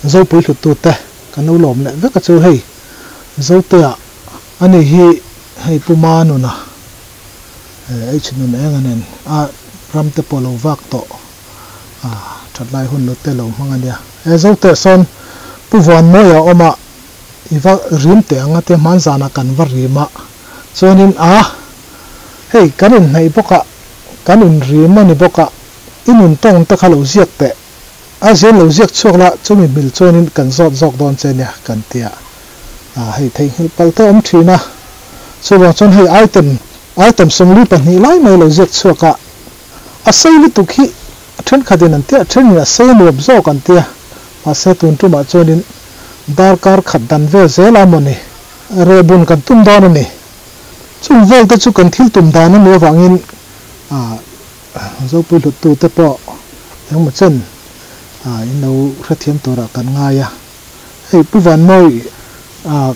Zopui hluttute kan lo lawm leh vek a chu hei Zotea ani hi hei Pu Manuna eh H nun eng a nen a ram te pawh lo vak tawh a that lai hun lo te lo hmang a nia. He Zotea sawn Pu Vanmawia a awm a i va rim teh ang a tia hmanzanah kan va rim a chuanin a hei kan inhnaih bawk a kan inrim a ni bawk a i nun tawng te kha lo ziak teh. A zen lo ziak chhuak la, chumi hmil chuanin kan zawt zawk dawn che nia kan ti a. A hei theihnghilh pal te awm thin a. Chuvang chuan hei item, item 42 lai mai lo ziak chhuak a. A sei lutuk hi thenkhatin an tia, thenin a sei nuam zawk an tia. Mahse tun tumah chuanin darkar khat dan vel zel a mawni rehbun kan tum dawn a ni. Chung vel te chu kan thil tum dan a nih avangin a Zopui hluttute pawh engmaw chen in lo hrethiam turah kan ngai a. Hei Pu Vanmawi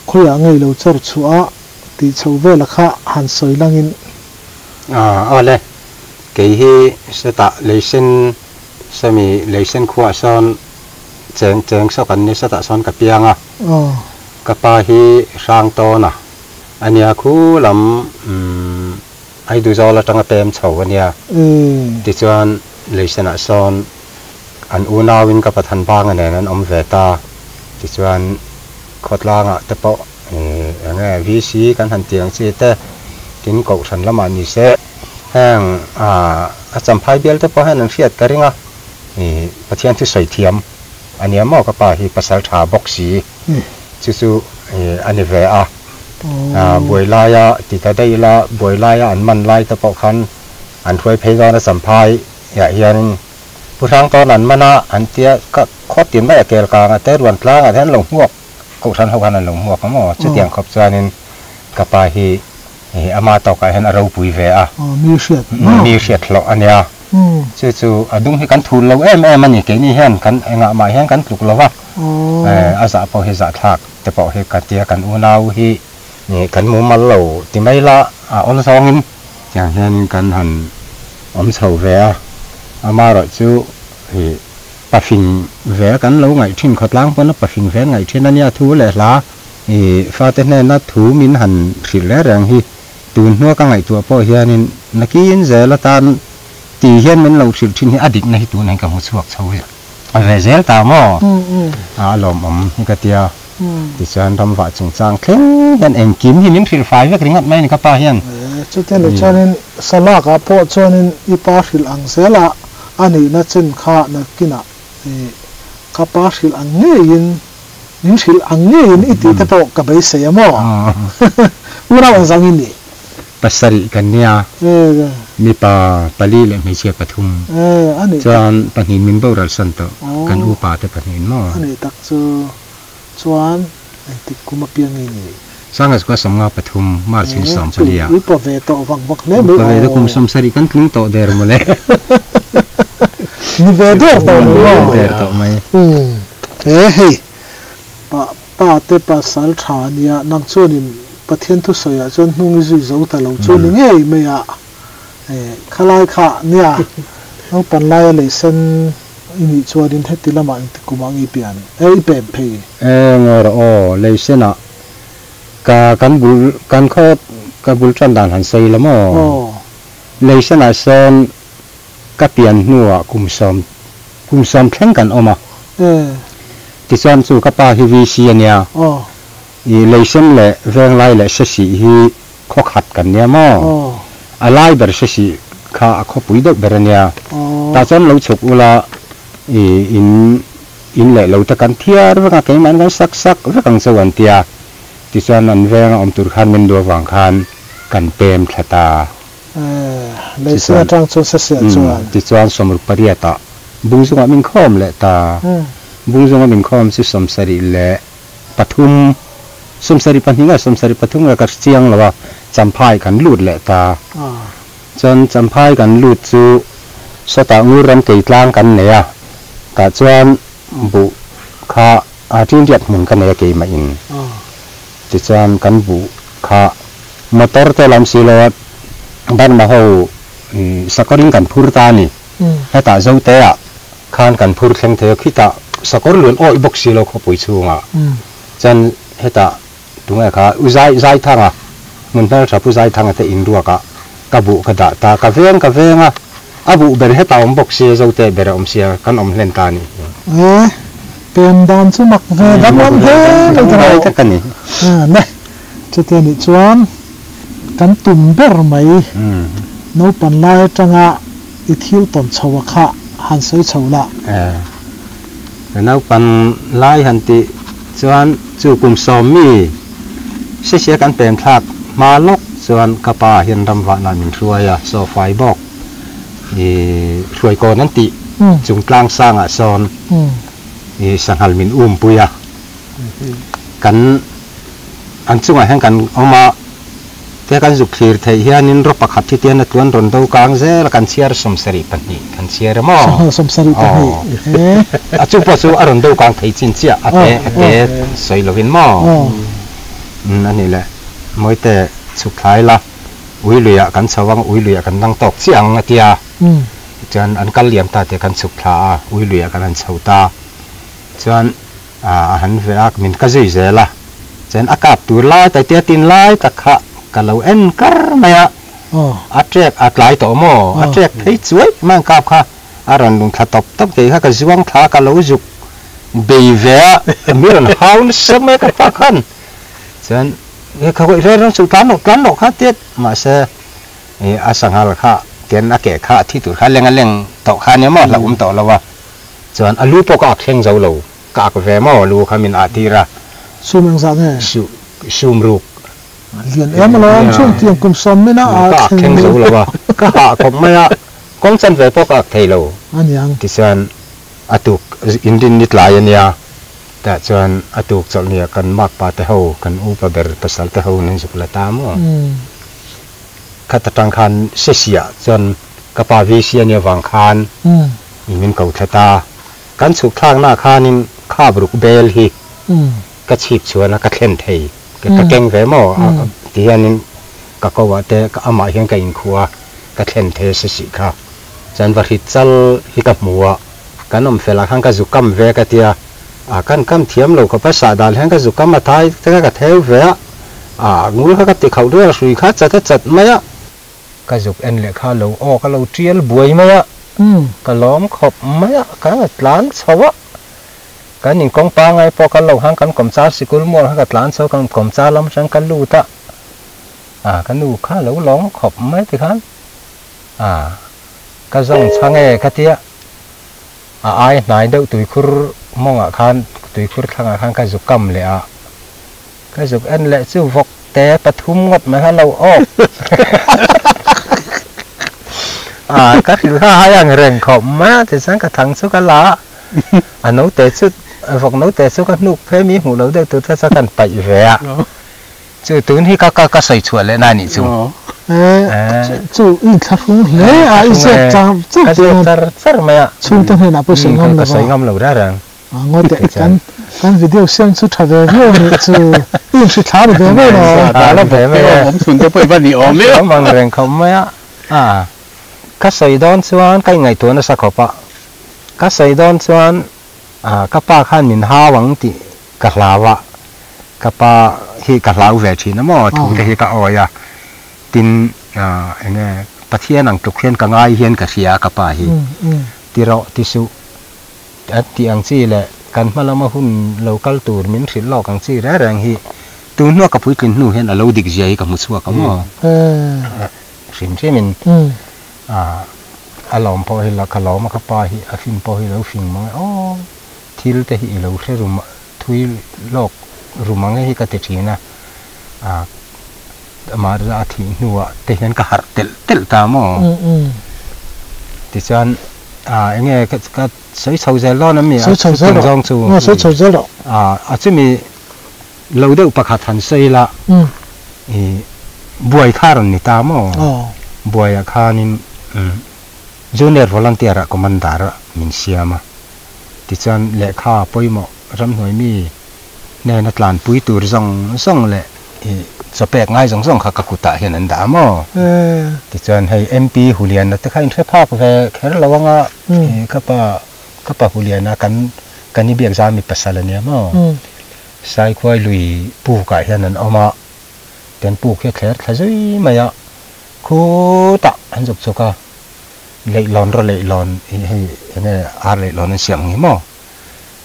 khawiah ngei lo chawr chhuah a tih chho vela kha han sawi langin. Awle, kei hi setah leisen semi leisen khuaah sawn cheng cheng saw kan ni setah sawn ka piang a. Ka pa hi Hrangtawna a nia khu lam Aiduzawl atanga pem chho a nia. Tichuan, Leisenah sawn an unauin ka Pathan Banga nen an awm ve ta. Tichuan, khawtlangah te pawh eng nge VC kan han tih ang chi te, tin Kohhran lamah ni se, heng a Champhai bial te pawh hian an hriat ka ring a, Pathian thu sawi thiam a nia maw ka pa hi pasal tha bawk si chu chu a ni ve a. Buai laia ti ta daih ila, buai laia an man lai te pawh khan an hruai phei dawn a Champhai ah hianin Pu Hrangtawn an man a, an tia ka khaw tin mai a kel kang a te ruan tlang ah te an lo hmuak, Kohhran ho khan an lo hmuak a maw? Chutiang khawp chuanin ka pa hi ama tawkah hian a ropui ve a, mi hriat hlawh a nia. Chu chu a dung hi kan thul lo em em a ni, keini hian kan engah mah hian kan tluk lo va, a zah pawh hi zahthlak te pawh hi ka tia kan unau hi kan mumal lo ti mai la a awl zawngin tiang hianin kan han awm chho ve a, amaherawh chu pafing ve kan lo ngaih thin khawtlang pawn a pafing ve an ngaih thin a nia thu leh hla fate hnena thu min han hrilh reng reng hi. Tun hnua ka ngaihtuah pawh hianin nakin zel atan ti hian min lo hrilh thin hi a dikna hi tunah hian ka hmu chhuak chho ve zel ta maw? A lawmawm hi ka tia. Tichuan ramvah chungchang thleng hian engkim hi min hrilh fai vek ringawt mai a ni ka pa hian. Chutia ni chuanin Salakah pawh chuanin i pa hrilh ang zela a nihna chen kha nakinah ka pa hrilh ang ngeiin Min hrilh ang ngeiin i tih te pawh ka beisei a maw? Unau ang zang i ni. Pasarih kan nia, mipa pali leh hmeichhia pathum. Chuan pahnihin min boral san tawh, kan upa te pahnihin maw? A nih tak chu. Chuan engtik kum apiang i ni? Sangha chu ka 53, March in 14 ah. Chu upa ve tawh vak vak hle mai. Upa ve tawh kum 70 kan tling tawh der mawle. Ni ve der tawh mai maw? Ni der tawh mai. He hei pa pa te pasal tha a nia, nang chuanin Pathian thusawiah chuan hnung i zui zo ta lo chu ni ngei mai a, khalai kha nia naupan laia leisen i nih chuanin heti lamah engti kum ang i pian e i pem phei. E ngaw rawh aw, leisenah ka kan bul kan khaw ka bul tan dan han sawi la maw? Leisenah sawn Ka pian hnuah kum sawm kum sawm thleng kan awm a. Tichuan chu ka pa hi VC a nia. I leisen leh venglai leh sesih hi khaw khat kan nia maw? A lai ber sesih kha a khawpui deuh ber a nia. Tah chuan lo chhuk ula i in in leh lo te kan thiar vek a, keimahni kan sak sak vek ang chauh an tia. Tichuan an venga awm tur khan min duh avang khan kan pem thla ta. Leisen atang chuan Sasiah chuan. Tichuan 68 ah Bungzungah min khawm leh ta. Bungzunga min khawm chu 73, 72 nge 73 nge ka hre chiang lo a, Champhai kan lut leh ta. Chuan Champhai kan lut chu sawtah ngur ram keitlang kan nei a, tah chuan buh kha a tinriat hmun ka nei a keimah in. Tichuan kan buh kha motor te lam si lo a, Burma ho sakawrin kan phur ta a ni. Hetah Zote ah khan kan phur thleng thei a, khitah Sakawr luan awih bawk si lo khawpui chhungah. Chuan hetah tunge kha U Zai Zaithanga, hmun hmeltha Pu Zaithanga te inruakah ka buh ka dah ta. Ka veng ka veng a, a buh ber hetah awm bawk sia, Zote ber a awm sia, kan awm hlen ta a nih hi. E, pem dan chu mak ve danglam hle mai ta lo. Tak a ni. Ne, chuti a nih chuan kan tum ber mai naupan lai atanga i thil tawn chho a kha han sawi chho la. E, ka naupan lai han tih chuan chu kum sawm mi hre hria kan pem thlak hma lawk chuan ka pa hian ram vahna min hruai a, saw fai bawk i hruai kawn an tih chung tlang sangah sawn i sanghal min um pui a, kan an chungah hian kan awm a. Tia kan zuk thlir theih hianin raw pakhat hi tian a tluan rawn do kang zel a, kan chhiar 72 kan chhiar em aw? Sanghal 72 he. A chu pawh chu a rawn do kang thei chin chiah a te a te sawi lovin maw? Umm a nih leh Mawite chhuk thlai la, ui luiah kan chho ang, ui luiah kan dang tawk chiah ang a tia. Chuan an kal liam ta tia kan chhuk thla a, ui luiah kan han chho ta. Chuan a han ve a, min ka zui zel a, chuan a kap tur lai tak tia tin lai tak kha ka lo en kar mai a, a trek a tlai tawh maw, a trek phei chuai mai ang kap kha a rawn lung thla tawp tawp kei kha ka zuang thla ka lo zuk bei ve a, mi rawn hau nasa mai ka pa khan, chuan ka hawi reng reng chu tlan loh tlan loh kha tia mahse a sanghal kha tian a keh kha a thi tur kha leng a leng tawh kha ania maw hlauhawm tawh lo a. Chuan a lu pawh ka ak thleng zo lo, ka ak ve maw lu kha min ah tir a. Sum engzah nge? Sum ruk. Lian em alawm, chung tiang kum sawm min a ah thleng zo lo a, ka hah khawp mai a, kawng chan ve pawh ka ak thei lo. Aniang. Tichuan a tuk inrin ni tlai a nia, tah chuan a tuk chawlh nia kan makpa te ho, kan upa ber pasal te ho nan zuk la ta maw? Khat atang khan Sesiah chuan ka pa VC a nia vang khan I min ko thla ta. Kan chhuk thlaknaah khanin khap ruk bel hi ka chhip chhuan a, ka thlen thei. Ka keng ve maw? Ti hianin ka ko ah te amah hian ka inkhuh a, ka thlen thei a si sih kha. Chuan va hrit chal hi ka hmu a, kan awm fel ah khan ka zu kam ve ka tia, a kan kam thiam lo khawp a, sahdan hian ka zu kam a thai te kha ka theu ve a, a ngul kha ka ti khauh riau a, hrui kha chat a chat mai a. Ka zuk en leh kha lo aw ka lo tial buai mai a, ka lawm khawp mai a, ka tlan chho a, kan inkawng pangai pawh ka lo hang kan kawmchar sikul mual kha ka tlan chho a, kan kawmchar lam atang ka lut a, ah ka nu kha lo lawm khawp mai tikhan ah ka zawng chhang e ka tia, a ai hnai deuh tuikhur mawngah khan tuikhur thlangah khan ka zuk kam leh a. Ka zuk en leh chu vawk te pathum ngawt mai kha lo awk a, ka hrilh kha hai ang reng khawp mai a, tichuan ka thang chu ka la a, a note chu vawk note chu ka hnuk phei mi hmuh lo deuh tur te chuan ka han paih ve a, chu tun hi ka ka sawi chhuah leh na a nih chu. Chu i inthlahrung hle a, i ziak char char Ka ziak char char mai a, chhungte hnenah pawh i sawi ngam lo a. Ka sawi ngam lo reng reng. Ngaw teh kan kan video siam chu tha ve viau a nih chu i inhri thla ni ve mai lo. Thla la ve mai e. Awm chhun te pawh i va ni awm e. Awm ang reng khawp mai a. A ka sawi dawn chuan ka inngaihtuah nasa khawp a. Ka sawi dawn chuan a ka pa khan min hau ang tih ka hlau a. Ka pa hi ka hlau ve thin a maw thu te hi ka awi a. Tin eng nge Pathian ang tluk hian ka ngai hian ka hria a ka pa hi. Ti rawh ti suh. A tih ang chi leh kan hma lama hun lo kal tur min hrilh lawk ang chi reng reng hi tun hnua ka puitlin hnu hian a lo dik zia hi ka hmu chhuak ang maw? Hrim hrimin a lawm pawh hi ka lawm a ka pa hi a fin pawh hi lo fing mang e aw thil te hi i lo hre rum thui lawk rum ang e hi ka ti thin a, amah a thih hnuah te hian ka harh telh telh ta maw? Tichuan. A enge ka ka sawi chho zel dawn em ni a Sawi chho zel rawh. zawng chu. Aw sawi chho zel rawh. A a chumi lo deuh pakhat han sawi la i buai kha rawn ni ta maw? Aw. Buaiah khanin Junior Volunteer ah Commander ah min siam a. Tichuan lehkha pawimawh ramhnuai mi hnena tlanpui tur zawng zawng leh i chaw pek ngai zawng zawng kha ka kutah hian an dah a maw? Tichuan hei MP Huliana te kha inhre phak ve kher lo anga ka pa ka pa Huliana kan Kan i biak zami pasal ania maw? Saikhuai lui pukah hian an awm a, ten puk hi a thler thla zui mai a, khutah an zuk chuk a, leihlawn rawh leihlawn ih hei enge ar leihlawn an siam ang hi maw?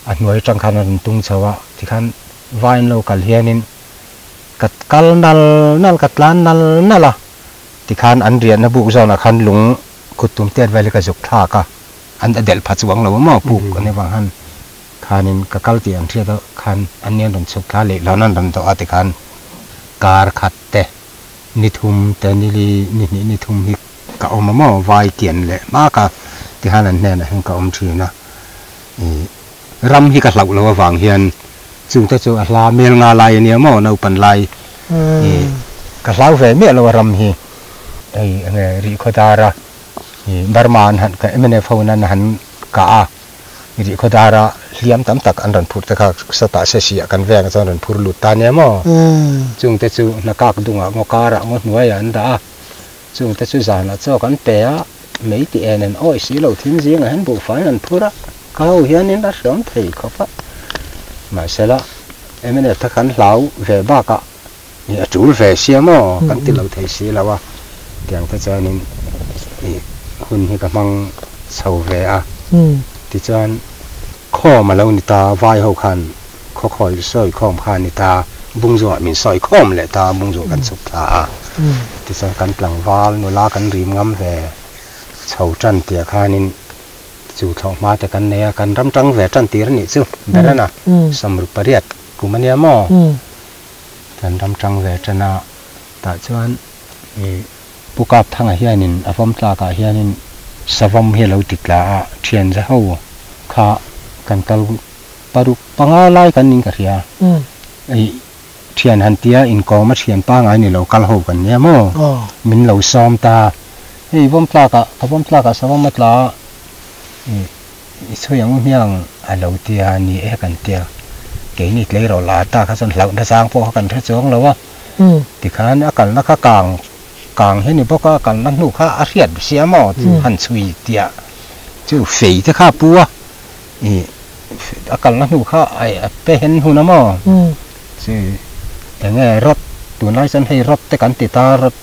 A hnuai atang khan a rawn tung chho a, tikhan vai an lo kal hianin ka kal nal nal ka tlan nal nal a, tikhan an riahna buk zawnah khan lung kut tum tiat vel hi ka zuk thlak a. An a delh pha chuang lo a maw puk an i vang han khanin ka kal tih an hriat a khan an ni an rawn chhuk thla leh hlawn an rawn dawh a tikhan kar khat te ni thum te ni li ni hnih ni thum hi ka awm a maw vai kian leh hmak a tikhan an hnenah hian ka awm thin a ih ram hi ka hlauh loh avang hian chungte chu a hla mel nga lai a nia maw naupan lai ih ka hlau ve miah lo a ram hi hei enge rihkhawdar a. Burma an han mnf ho in an han kah a, Rihkhawdar a hliam tam tak an rawn phurh te kha sawtah se si ah kan veng ah chuan rawn phur lut ta nia maw? Chung te chu hna kak dung ah ngaw kar ah ngaw hnuai ah an dah a, chung te chu zan ah chaw kan pe a, mei ti en en awih si lo thim zing ah hian buhfai in an phur a, ka ho hian in a hreawm thei khawp a, mahsela mnf te kha an hlau ve bak ah Ih a tul ve sia maw kan ti lo thei si lo a, tiang te chuanin ih hun hi ka hmang chho ve a, tichuan khawm a lo ni ta, vai ho khan khaw khawi sawi khawm kha a ni ta, Bungzungah min sawi khawm leh ta, Bungzung kan chhuk thla a, tichuan kan tlangval nula kan rim ngam ve chho tan tia khanin chu thlawh hma te kan nei a, kan ram tang ve tan tir a nih chu Berana sawmruk pariat kum a nia maw. Kan ram tang ve tan a, tah chuan ih Pu Kapthanga hianin a vawm tlakah hianin savawm hi a lo ti tla a, thian za ho kha kan kal paruk panga lai kan ning ka hria. Ih thian han tia inkawm a thian pangai ni lo kal ho kan nia maw? Min lo sawm ta, hei vawm tlakah ka vawm tlakah savawm a tla a, ih I chhui ang u hmiang a lo tia ni e kan tia. Keini tleirawl la ta kha chuan hlauhna zang pawh kha kan hre chuang lo a. Tikhan a kalna kha kang kang hi ni bawk a, a kalna hnu kha a hriat sia maw chu han chhui tia chu fei te kha a pu a. Ih a kalna hnu kha a pe hen hun a maw chu eng nge rawt tunlai chuan hei rawt te kan ti ta rawt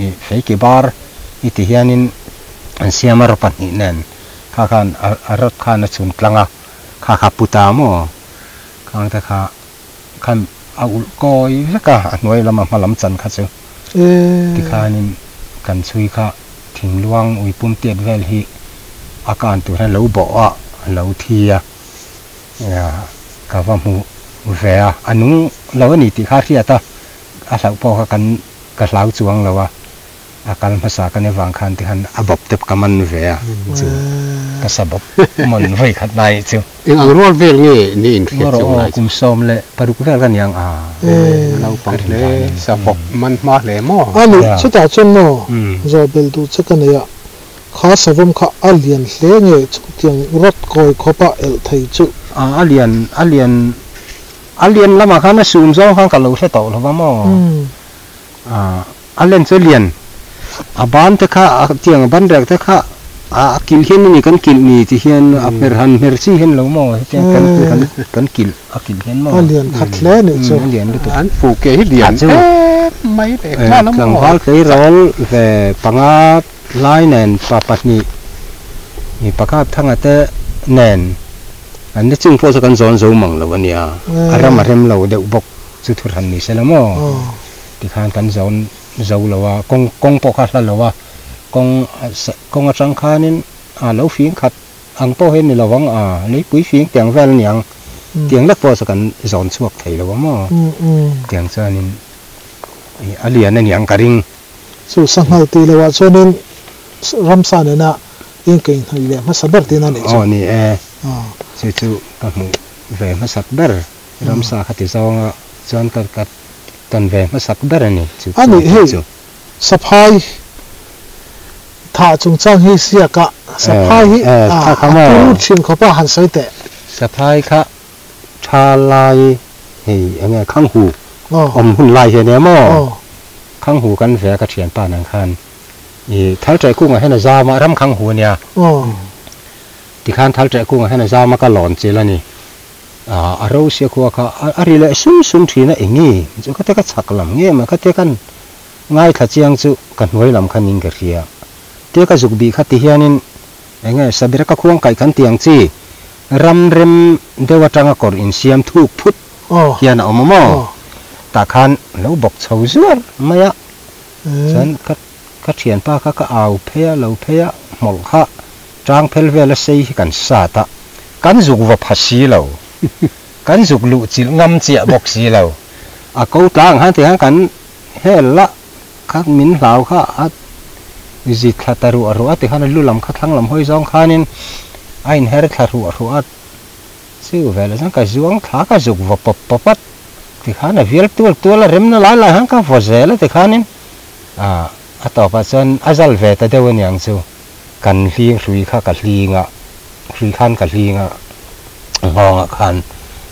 ih fei ki bar i ti hianin an siam a rawt pahnih nen. Kha khan a rawt khan a chhun tlang a, kha kha pu ta maw? Khang te kha khan a ulh kawi vek a, a hnuai lama hma lam chan kha chu tikhanin kan chhui kha thingluang uipum tiat vel hi a kan tur hian lo bawh a, a lo thi a, ka va hmu ve a, a nung lo a ni tih kha a hriat a, a hlauh pawh kha kan ka hlau chuang lo a. A kal hmasa ka ni vang khan tikhan a bawp te ka man ve a chu ka sa bawp mawn vawi khat lai chu. Eng ang rual vel nge ni in hriat chu ngai chu? Kum 16 vel ka niang a. Naupang hle sa bawp man hma hle maw? A nih chutah chuan maw zawh belh duh che ka nei a, kha savawm kha a lian hle nge chutiang rawt kawi khawp a elh thei chu? A lian a lian a lian lamah khan a sum zawng khan ka lo hre tawh lo va maw? A len chu lian a ban te kha a tiang a ban rek te kha a kilh hian a ni kan kilh ni ti hian a hmer han hmer chi hian lo maw hetiang kan kan kan kilh a kilh hian maw a lian khat hle a nih chu a lian lutuk an fu ke hi lian em mai leh nghal a maw tlangval tleirawl ve panga lai nen pa pahnih mi pakhat thanga te nen an ni chung pawh chu kan zawn zo mang lo a nia a ram a rem lo deuh bawk chu thu hran ni se la maw. Tikhan kan zawn zo lo a, kawng kawng pawh kha a hla lo a, kawng kawng atang khanin a lo fing khat ang pawh hi a ni lo ang a, leipui fing tiang vel a ni ang, tiang lek pawh chu kan zawn chhuak thei lo a maw, tiang chuanin a lian a ni ang ka ring. Chu sanghal tih loh ah chuanin ramsa nena inkaihhnawih leh hmasa ber tihna a nih chu. Aw ni e, chu chu ka hmuh ve hmasak ber ramsa kha ti zawnga chuan ka ka. Tan ve hmasak ber a ni chu A nih hei, chu. Saphai thah chungchang hi siak a, Saphai hi a a turu thin khawp a han sawi teh. Saphai kha tha lai hei eng nge Khanghu awm hun lai hi a nia maw? Khanghu kan ve a ka thianpa nang khan i thal ṭeh kungah hian a zam a, ram Khanghu a nia. Tikhan thal ṭeh kungah hian a zam a ka lawn chil a ni. A ro sia khua kha a ri leh sum sum thin a eng nge chu khatia ka chhak lam nge maw khatia kan ngaithla chiang chu ka hnuai lam kha ning ka hria tia ka zuk bih kha ti hianin eng nge sabira ka khuang kaih kan tih ang chi ram rem deuh atanga kawr insiam thuk phut hian a awm a maw tah khan lo bawk chho zuar mai a chuan ka ka thianpa kha ka au phei a lo phei a hmawlh kha Tang phel vela sei hi kan sat a, kan zuk va pha si lo, kan zuk luh chilh ngam chiah bawk si lo. A ko tlang han tih khan kan hel la kha min hlau kha a zi thla ta ruah ruah a ti khan a lu lam kha thlang lam hawi zawng khanin a inher thla ruah ruah a, chu velah chuan ka zuang thla ka zuk va pawp pawp a ti khan a vial tual tual a, remna lai lai khan ka vaw zel a ti khanin a tawpah chuan a zal ve ta deuh aniang chu. Kan hling hrui kha ka hling a, hrui khan ka hling a, nghawngah khan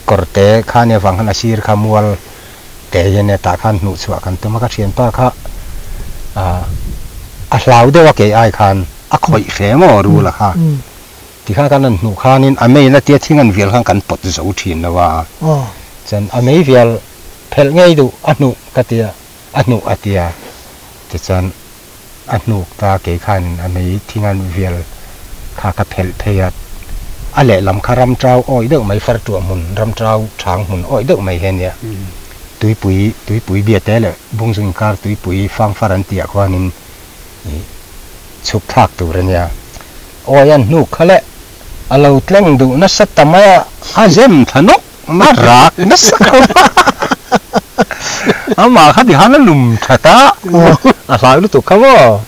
kawrte kha nia vang khan a sir kha mual te hi ania tah khan hnuh chhuah kan tum a, ka thianpa kha a hlau deuh a kei ai khan a khawih hle maw rul a kha tikhan kan han hnuh khanin a mei la tia thing an vial khan kan pawt zo thin lo a, chuan a mei vial phelh ngei duh a hnuh ka tia a hnuh a tia tichuan. A hnuk ta kei khan a mei thingan vial kha ka phelh phei a, a lehlam kha ram trau awih deuh mai fartuah hmun ram trau chhang hmun awih deuh mai hi a nia. Tuipui tuipui biate leh bungzung inkar tuipui fangfar an tih ah khuanin ih chhuk thlak tur a nia. Awi an hnuk kha leh a lo tleng duh nasa ta mai a, a zem thla nawk A rak nasa khawp a, amah kha tihan a lum that a, a hlau lutuk kha maw.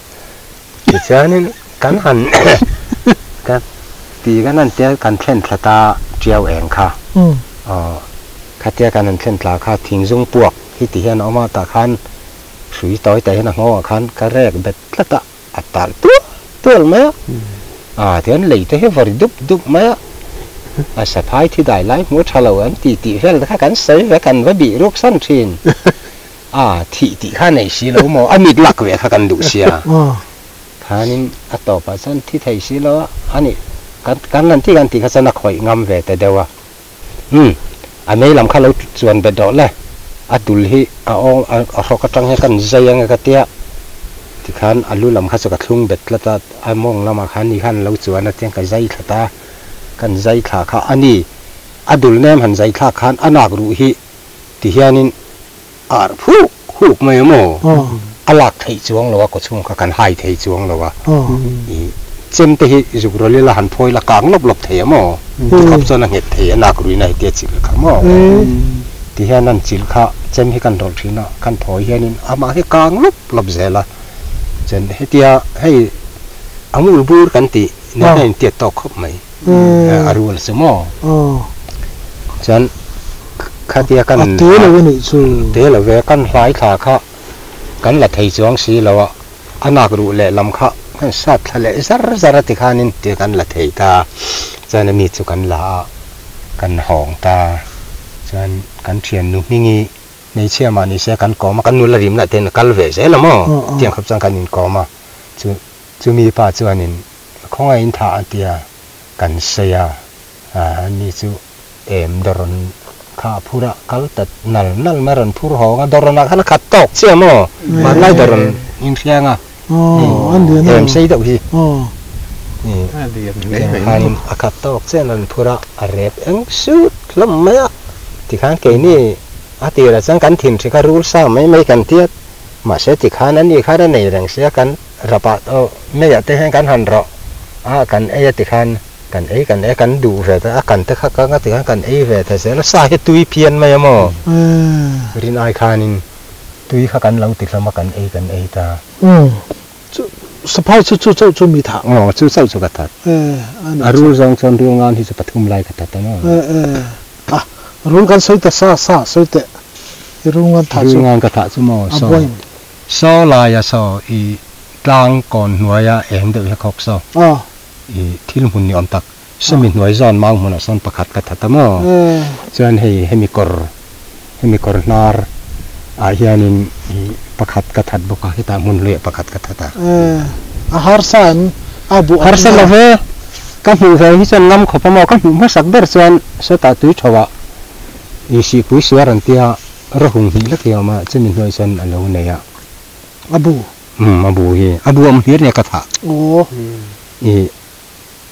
Tichuanin kan han ka ti kan han tia kan thlen thla ta tiau eng kha, aw khatia kan han thlen thla kha thingzung puak hi ti hian a awm a, tah khan hrui tawi te hian a nghawngah khan ka rek bet tlat a. A talh tual tual mai a, a tihian lei te hi vawi dup dup mai a, a saphai thi dai lai hmu tha lo an ti tih vel te kha kan sawi ve kan va bih ruk san thin, a thih tih kha nei si lo maw, a mit lak ve kha kan duh sia, khanin a tawpah chuan thi thei si lo a, ani kan kan han tih kan tih kha chuan a khawih ngam ve ta deuh a, umm a mei lam kha lo chuan bet rawh le, a dul hi a awng a hrawk atang hian kan zai ang e ka tia, tikhan a lu lam kha chu ka thlung bet tlat a, a mawng lamah khan ni khan lo chuan a tiang ka zai thla ta, kan zai thla kha a ni, a dul nem han zai thlak khan a nak ruh hi ti hianin a arh phuk phuk mai a maw, a lak theih chuang lo a kawchhung kha kan hai thei chuang lo a, ih chem te hi zuk rawlh ila han phawi la kang lawp lawp thei a maw, tikhawp chuan a nghet thei a nak ruihna hetia chilh kha maw, ti hian an chilh kha chem hi kan rawlh thin a, kan phawi hianin amah hi kang lawp lawp zel a, chuan hetia hei a ngul bur kan tih nen hian a intiat tawk khawp mai. A rual chu maw? Chuan khatia kan A te lo a nih chu. Te lo ve, kan hlai thla kha kan la thei chuang si lo a, a nak ruh leh lam kha kan sat thla leh zar zar a tikhanin tia kan la thei ta. Chuan ami chu kan la a, kan hawng ta. Chuan kan thiannu hmingi hmeichhia mah ni se kan kawm a, kan nula rimna te in a kal ve zel a maw? Tiang khawp chuan kan inkawm a, chu chumi pa chuanin Khawngaihin tha a tia kan sawi a, ani chu em dawrawn kha a phur a, kal ta nal nal mai a rawn phur hawng a, dawrawnah khan a khat tawk chiah maw? Hmanlai dawrawn inhriang a, em sei deuh hi khanin a khat tawk chiah a rawn phur a, a rep eng sut hlawm mai a, tikhan keini a tirah chuan kan thin hri kha rul sa mai mai kan tia, mahse tikhan ani khan a nei reng sia kan. Rapah aw meiah te hian kan han rawh a, kan ei a tikhan kan ei kan ei a, kan duh ve ta a, kan te kha kang a tikhan kan ei ve ta zel a, sa hi tui phian mai a maw? Rin ai khanin tui kha kan lo ti hlawm a, kan ei kan ei ta. Umm, chu saphai chu chu chauh chu mi thah? Aw, chu chauh chu ka that. A rul zawng chuan rul ngan hi chu pathum lai ka that a maw? A, rul kan sawi ta sa sa sawi teh, i rul ngan thah chu. Rul ngan ka thah chu maw? A buai. Saw laia saw i tlang kawn hnuaia eng deuh hi a khawk saw. I thil hmun ni awm tak sawmi hnuai zawn mau hmunah sawn pakhat ka that a maw? Chuan hei hemi kawr hemi kawr hnar ah hianin i pakhat ka that bawk a, hetah hmun hluiah pakhat ka that a. A harsa em? A buh Harsa lo ve. Ka hmuh ve hi chuan ngam khawp a maw? Ka hmuh hmasak ber chuan sawtah tui tho ah. I sihpui suar an tia rawhung hnih lek hi a awm a, chumi hnuai chuan a lo nei a. A bu? Umm a bu hi. A bu awm hlir nia ka thah. Aw. I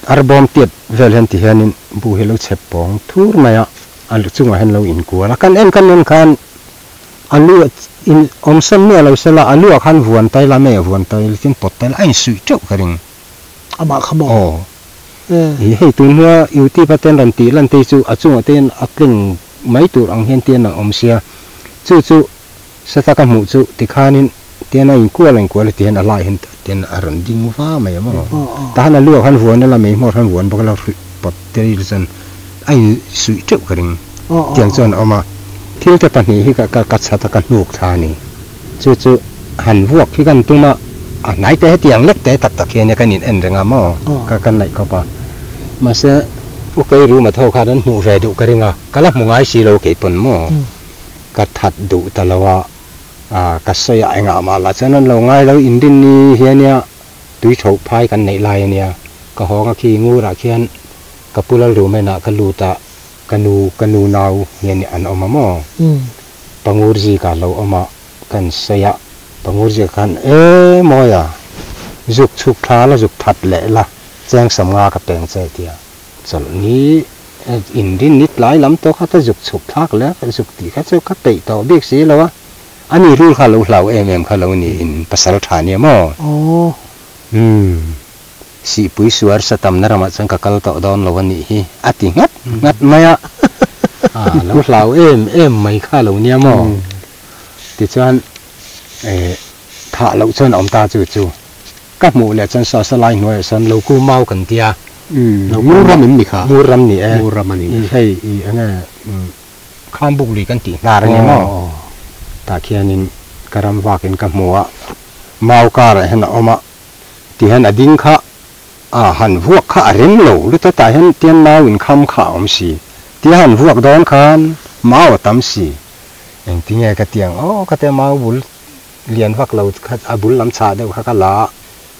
arbawm tiat vel hian ti hianin bu hi a lo chep pawng thur mai a, a chungah hian a lo inkual a. Kan en kan en khan a lu in awmsawn miah lo sela a luah khan vuan tai la mei a vuan tai la tin pawt tai la a insuih teuh ka ring. Amah kha maw? Aw. I hei tun hnua YouTube a ten rawn tih lan te hi chu a chungah te hian a tleng mai tur ang hian tian a awm sia. Chu chu seta ka hmuh chu tikhanin tian a inkual a inkual a ti hian a lai hian tian a rawn ding va mai a maw. Tahan a luak han vuan a la mei hmawr han vuan bawk a la hruih pawt te ri chuan a insuih teuh ka ring. Tiang chuan a awm a. Thil te pahnih hi ka ka chhat a ka hnuk thla a ni. Chu chu han vuak hi kan tum a, a hnai te hetiang lek te tak tak hian kan in en reng a maw ka kan ngaih khawp a. Mahse u kei room a tho khan an hmuh ve duh ka ring a, ka la hmu ngai si lo kei pawn maw ka that duh ta lo a, ka sawi a engah mah lah chuan an lo ngai lo inrin ni hian nia tui tho phai kan neih lai a nia, ka hawng a khi ngurah khian ka pu lal room enah ka lut a. Ka nu, ka nu nau hian an awm a maw? Pangur zika lo awm a, kan sawi a, Pangur zika khan, E Mawia, zuk chhuk thla la, zuk that leh la, cheng samnga ka peng che tia chawlh ni inrin ni tlai lam tawh kha ka zuk chhuk thlak leh a, zuk tih kha chu ka peih tawh bik si lo a, ani rul kha lo hlau em em kha lo niin pasal tha nia maw? Umm. Sihpui suar sa tamna ramah chuan ka kal tawh dawn lo a nih hi, a ti nghat nghat mai a. A lo hlau em em mai kha lo nia maw? Tichuan thah loh chuan a awm ta chu chu. Ka hmuh leh chuan saw sa lai hnuaiah sawn lo ku mau kan tia. Lo ku ram em ni kha? Ngur ram ni e. Ngur ram a ni. Hei i enge Khambuk lui kan tih hnar a ni maw? Tah khianin ka ram vakin ka hmu a, mau karah hian a awm a. Ti hian a ding kha a han vuak kha a rem lo lut a, tah hian tian mau inkham kha a awm si. Tia han vuak dawn khan mau a tam si. Engtinge ka ti ang aw ka tia mau bul lian vak lo kha a bul lam chhah deuh kha ka la a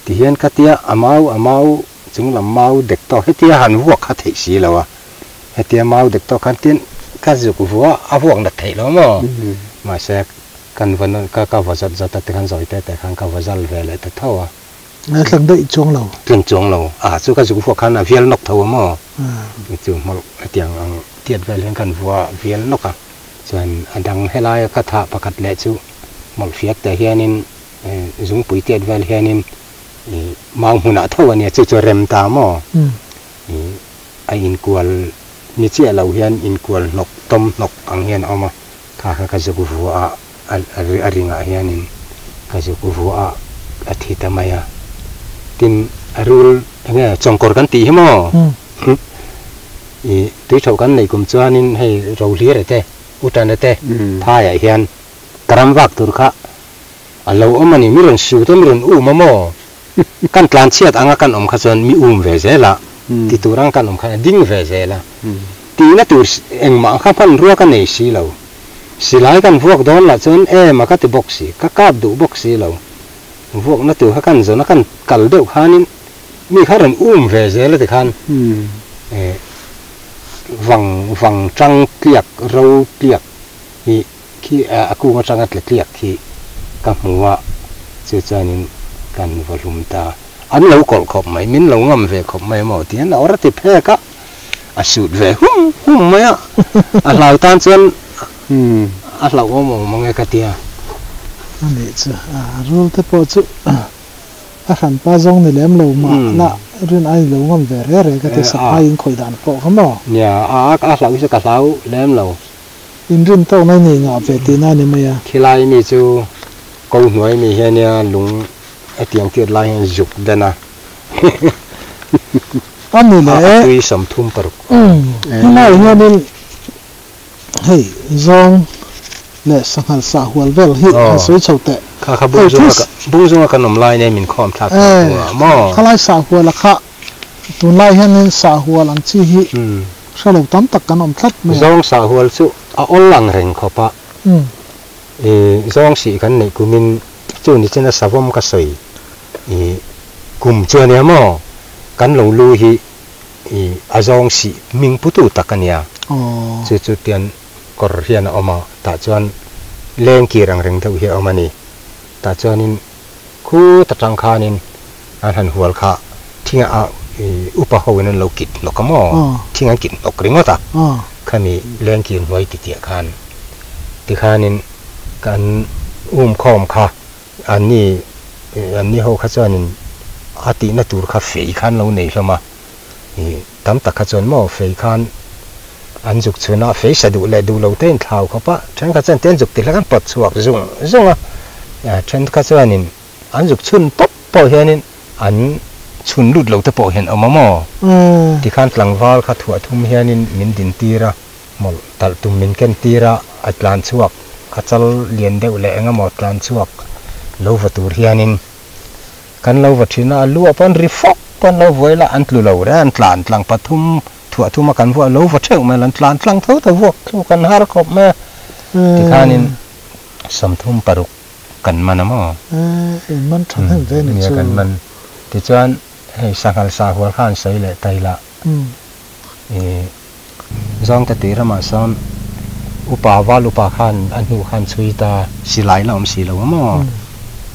ti hian ka tia a mau a mau chung lam mau dek tawk hetia han vuak kha theih si lo a, hetia mau dek tawk khan tian ka zuk vua a vuak nat theih lo maw? Mahse Kan va nawn ka ka va zawt zawt a tikhan zawi te te khan ka va zal ve leh ta tho a. Ngai tlang daih chuang lo. Tlang chuang lo. A chu ka zuk vuak khan a vial nawk tho a maw? Chu hmawlh hetiang ang tiat vel hian kan vua vial nawk a. Chuan a dang helaia ka thah pakhat leh chu hmawlh fiak te hianin zungpui tiat vel hianin mau hmunah tho a nia chu chu a rem ta maw? A inkual ni chiah lo hian inkual hnawk tawm hnawk ang hian a awm a. Kha kha ka zuk vuah a, a ringah hianin ka zuk vuah a, a thi ta mai a. Tin, a rul eng nge chawngkawr kan tih hi maw? I tui tho kan neih kum chuanin hei Rohlira te, Utana te phaiah hian ka ram vak tur kha a lo awm a ni. Mi rawn su te, mi rawn um a maw? Kan tlan chhiat anga kan awm kha chuan mi um ve zel a, ti tur anga kan awm khan a ding ve zel a. Tihna tur engmah kha hmanrua ka nei si lo. Silai kan vuak dawn lah chuan em a ka ti bawk si, ka kap duh bawk si lo. Vuakna tur kha kan zawn a, kan kal deuh khanin mi kha rawn um ve zel a ti khan vang vang tang tliak ro tliak hi khi a kung atanga tla tliak khi ka hmu a, chu chuanin kan va hlum ta. An lo kawlh khawp mai, min lo ngam ve khawp mai maw tihian a awr a ti phek a, a sut ve hum hum mai a, a hlau tan chuan a hlauhawm awm ang e ka tia. A nih chu, a rul te pawh chu a hranpa zawng ni lem lo mah la rin a inlo ngam ve re re ka ti, saphai in khawih dan pawh kha maw? Nia, a hlauh hi chu ka hlau lem lo. Inrin tawk mai nei ngah ve tihna a ni mai a. Khilai mi chu ko hnuai mi hian nia lung hetiang tiat lai hian zuk den a. A ni leh. A tui 36. Umm helai hianin hei zawng leh sanghal sah hual vel hi han sawi chho teh. Kha kha bung zunga kan awm lai nen min khawm thlak thlak tur a maw? Khalai sah hual a kha Tunlai hianin sahhual ang chi hi hre lo tam tak kan awm tlat mai a. Zawng sahhual chu a awl ang reng khawp a. I zawng sih kan neih kumin chu ni chena savawm ka sawi i kum chu ania maw? Kan lo lu hi i a zawng sih hming putu tak ania. Chu chu tian. Kawr hian a awm a, tah chuan leng kir ang reng deuh hi a awm a ni. Tah chuanin khut atang khanin an han hual kha thing a upa ho in an lo kit hnawk a maw? Thing an kit hnawk ringawt a, khami leng kir hnuai titiah khan tikhanin kan um khawm kha anni anni ho kha chuanin a tihna tur kha fei khan lo nei hlawm a. Tam tak kha chuan maw fei khan an zuk chhun a, fei sa duh leh duh lo te in thlau khawp a, thenkhat chuan te an zuk ti hlek an pawt chhuak zung zung a, thenkhat chuanin an zuk chhun pawp pawh hianin an chhun lut lo te pawh hian awm a maw? Tikhan tlangval kha thuah thum hianin min din tir a, mawlh talh tum min ken tir a, a tlan chhuak a chal lian deuh leh eng emaw tlan chhuak lo va tur hianin Kan lo va thin a, a lu ah pawh an ri fawk pawh an lo vuai la, an tlu lo reng, an tlan tlang pathum thuah thum a kan vuah lo va theuh mai, an tlan tlang tho tho vuak thu kan har khawp mai a, tikhanin 36 kan man a maw? Eh, in man tha hnem ve ni chu. Nia kan man. Tichuan hei sanghal sa hual kha an sawi leh ta ila, ih Zawngte tui ramah sawn upa val upa khan a hnu khan chhui ta silai la awm si lo a maw?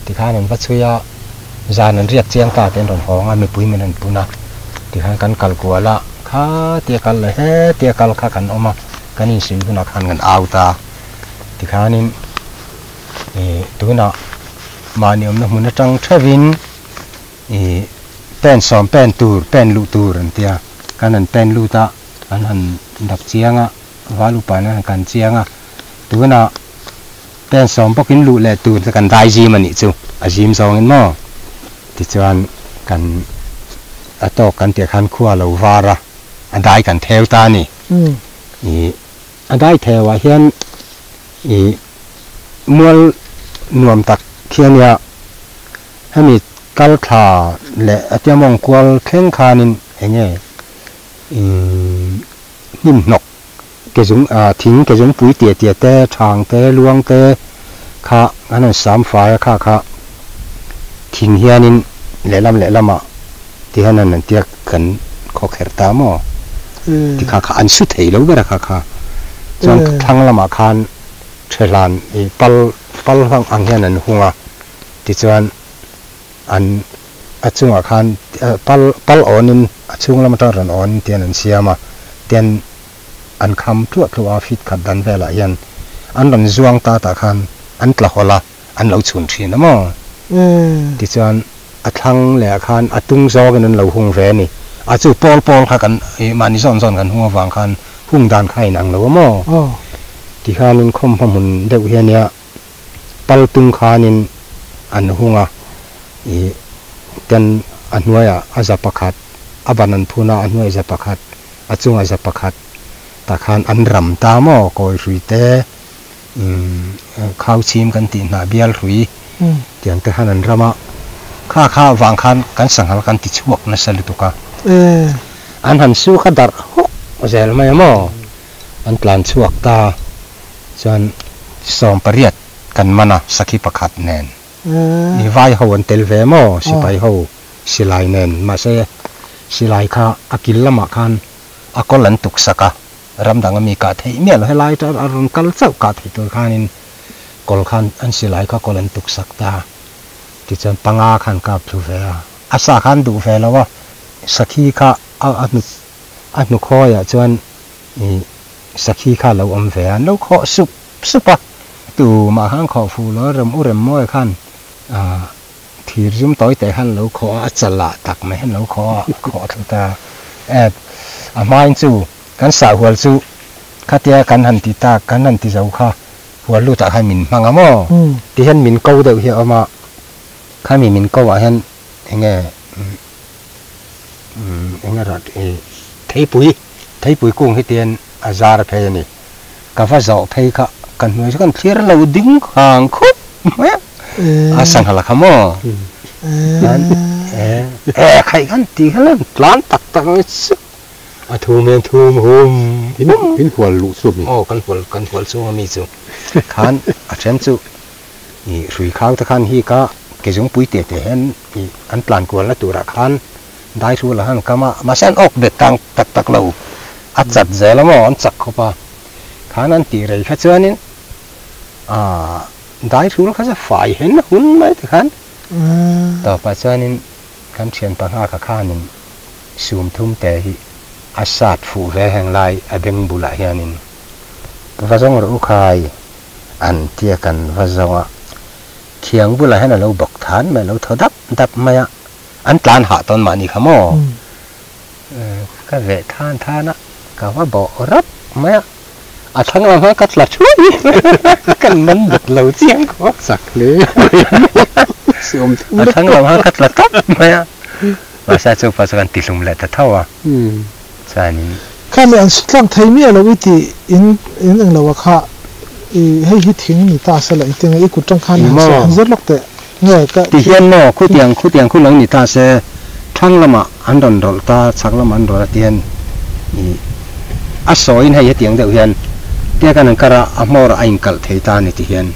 Tikhan an va chhui a, zan an riak chiang ta te an rawn hawng a, mipui min rawn pun a, tikhan kan kal kual a, kha tia kal leh he tia kal kha kan awm a, kan insuih hunah khan kan au ta. Tikhanin ih tunah mahni awmna hmun atang theuhin Ih, pen sawm pen tur, pen luh tur an tia. Kan han pen lut a, an han dap chiang a, val upa in an han kan chiang a. Tunah pen sawm bawkin luh leh tur te kan dai zim a nih chu, a zim zawngin maw? Tichuan kan a tawk kan tih khan khua lo var a, a dai kan theu ta a ni. Ih, a dai theuah hian ih mual nuam tak khi a nia. Hemi kal thla leh a tia mawng kual thleng khanin eng nge hnim hnawk ke zung thing ke zung pui tia tia te thang te luang te kha an han sam fai a kha kha thing hianin lehlam lehlamah ti hian an han tia kan khaw kher ta maw ti kha kha an su thei lo ber a kha kha chuan thlang lamah khan thehlan ih pal pal ang hian an hung a. Tichuan, an a chungah khan pal pal awnin a chhung lam atang rawn awnin tian an siam a, tian an kham tluah tluah a feet khat dan velah hian an rawn zuang ta tah khan an tla hawlh a, an lo chhun thin a maw? Tichuan, a thlang leh ah khan a tung zawngin an lo hung ve a ni. A chu pawl pawl kha kan mahni zawn zawn kan hung avang khan hung dan kha a inang lo a maw? Tikhanin khawmhma hmun deuh hi a nia. Pal tung khanin an hung a, ih ten a hnuaiah a za pakhat, a ban an phun a, a hnuaiah za pakhat, a chungah za pakhat tah khan an ram ta maw, kawi hrui te, umm khau chhim kan tih hnah bial hrui tiang te khan an ram a, kha kha vang khan kan sanghal kan ti chhuak nasa lutuk a, an han su kha darh hawk zel mai a maw, an tlan chhuak ta. Chuan 18 kan man a, sakhi pakhat nen. I vai ho an tel ve maw, sipai ho silai nen. Mahse silai kha a kil lamah khan a kawl an tuk sak a, ram dang ami kah theih miah lo. Helai aṭang a rawn kal chauh kah theih tur khanin kawl khan an silai kha kawl an tuk sak ta. Tichuan panga khan kap thlu ve a, a sa khan duh ve lo a, sakhi kha a hnukhawiah chuan i sakhi kha lo awm ve a, an lo khawh sup sup a, tumah khan khawh fuh lo a, rem u rem mawi khan ah thir zum tawi teh khan lo khawh a, a chal ah tak mai hian lo khawh a, a khawh thlu ta e, a hmain chu kan sah hual chu khatia kan han ti tak kan han ti zo kha hual lut ah khan min hmang a maw ti hian min ko deuh hi a awm a, khami min ko ah hian eng nge umm eng nge rat i theipui. Theipui kung hi tian a zar phei a ni. Ka va zawh phei kha ka hnuai chu kan thlir lo ding hang khup mai a, a sangha la kha maw? E khaih khan ti khan a tlan tak tak mai chu a thum hian thum hum hum. In hual luh chu a mi? Aw kan hual kan hual chhung a mi chu khan a then chu i hrui khau te khan hi ka ke zungpui teh teh hian i an tlan kualna turah khan Dai hru la han kam a, mahse an awk bet tang tak tak lo, a chat zel a maw, an chak khawp a. Khan an tih rei kha chuanin ah dai thul kha chu fai hen hun mai ti khan tawpah chuanin kan thian panga kha khanin sum thum te hi a sat fuh ve heng lai a beng bulah hianin va zawng rawh u khai an tia kan va zawng a, thiang bulah hian a lo bawk than mai a lo thaw dap dap mai a, an tlan hah tawn mahni kha maw? Ka veh than than a, ka va bawh rap mai a, a thlang lam khan ka tla thuai kan man bet lo chiang khaw chak hle mai a thlang lam khan ka tla tawp mai a, mahse chu pawh chu kan ti hlum leh ta tho a, chuanin. Khami an su tlang thei miah lo i ti in in englo a kha i hei hi thing ni ta se la i tinge i kut tang khan han zir lawk teh. Nge ka. Ti hian maw khutiang khutiang khu lo ni ta se thlang lamah an rawn rawlh ta chhak lamah an rawlh a ti hian ih a sawiin hei hetiang deuh hian tia kan han kar a a hmawrah a inkalh thei ta a ni ti hian.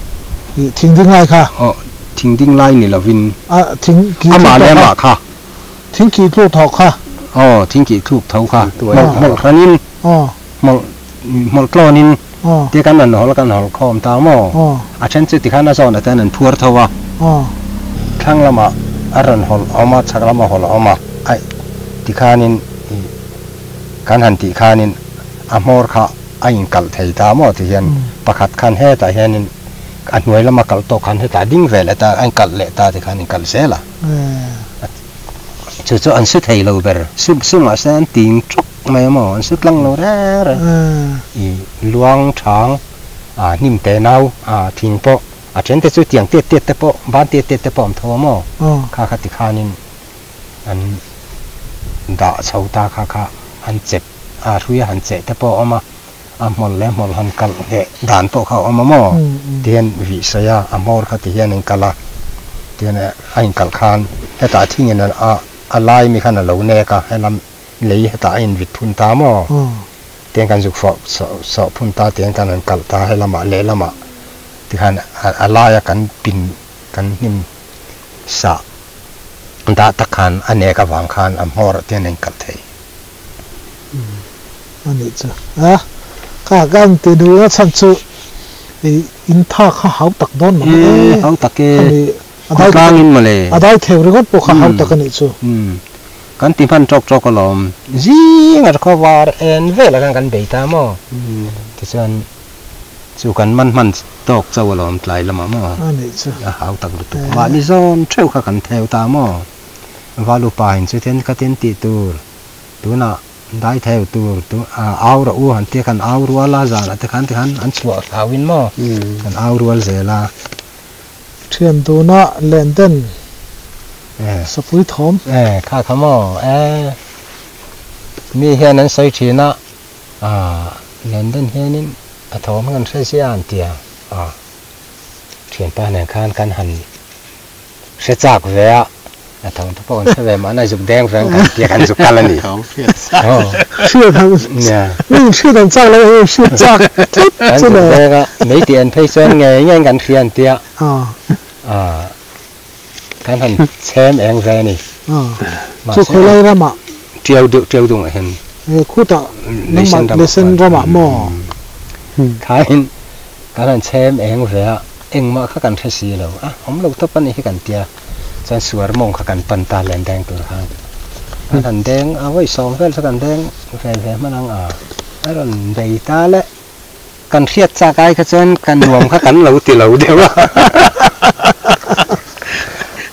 Ih thing ding lai kha. Aw thing ding lai ni lovin. A thing ki thluk tawh kha. Amah leh amah kha. Thing ki thluk tho kha. Aw thing ki thluk tho kha. Hmawlh hmawlh hranin. Aw. Hmawlh hmawlh tlawnin. Tia kan rawn hawl kan hawl khawm ta maw? A then chu tikhan a zawnah te an an phuar tho a, thlang lamah a rawn hawl awm a, chhak lamah hawl a awm a, aih tikhanin ih kan han tih khanin a hmawr kha a inkalh thei ta maw ti hian pakhat khan hetah hianin a hnuai lama kalh tawk khan hetah a ding ve leh ta, a inkalh leh ta tikhan inkalh zel a. Chu chu an su thei lo ber, su su mahse an ting tawk mai a maw, an su tlang lo reng reng. I luang thang a hnim te nau a thing pawh a then te chu tiang tiat tiat te pawh ban tiat tiat te pawh a awm tho a maw, kha kha ti khanin an dah chho ta kha kha an chep a hrui a han cheh te pawh a awm a, a hmawlh leh hmawlh han kalh leh dan pawh kha a awm a maw ti hian vih sawi a, a hmawr kha ti hian a inkalh a, tihian a inkalh khan hetah thingin a a lai mi khan a lo nek a, helam lei hetah a invit phun ta maw tihian kan zuk fawh sawh phun ta tihian kan han kalh ta helamah lehlamah tikhan a laia kan pin kan hnim sah dah tak khan a nek avang khan a hmawr ah tihian a inkalh thei. A nih chu a kha kan ti duh na chhan chu i in tha kha hau tak dawn lo e hau tak e khami khawtlang in mawle a dai theu ringawt pawh kha hau tak a nih chu kan ti hman tawk tawk alawm zing a khaw var en vel ah khan kan bei ta maw tichuan chu kan man hman tawk chauh alawm tlai lamah maw a nih chu a hau tak lutuk mahni zawn theuh kha kan theu ta maw valupa in chutin khatin tih tur. Tunah dai theu tur tu au rawh u han tia khan au rual a, zanah te khan tikhan an chhuah hlau in maw kan au rual zel a. Thian tuna len den sapui thawm. E kha kha maw e mi hian an sawi thin a, len den hianin a thawm hi kan hre zia an tia a, thianpa nen khan kan han Hre chak ve a, a thawm te pawh kan hre ve mahna zuk deng veng kan tia kan zuk kal a ni. Hriat ang mi hriat ang chak lo e hriat chak tlat Kan zuk deng a, mei tih an phei chuan ngei ngei kan hria an tia kan han chhem eng ve a ni. Chu khawilai ramah? Tiau deuh tiau dungah hian. Khutah nangmah Lesen ramah maw? Khain kan han chhem eng ve a. Engmah kha kan hre si lo a, awm lo tawp a nih hi kan tia, chuan suar mawng kha kan pan ta len deng tur khan an han deng a, vawi sawm vel chu kan deng ve ve hman ang a, a rawn bei ta le, kan hriat chak ai kha chuan ka nuam kha kan lo ti lo deuh a,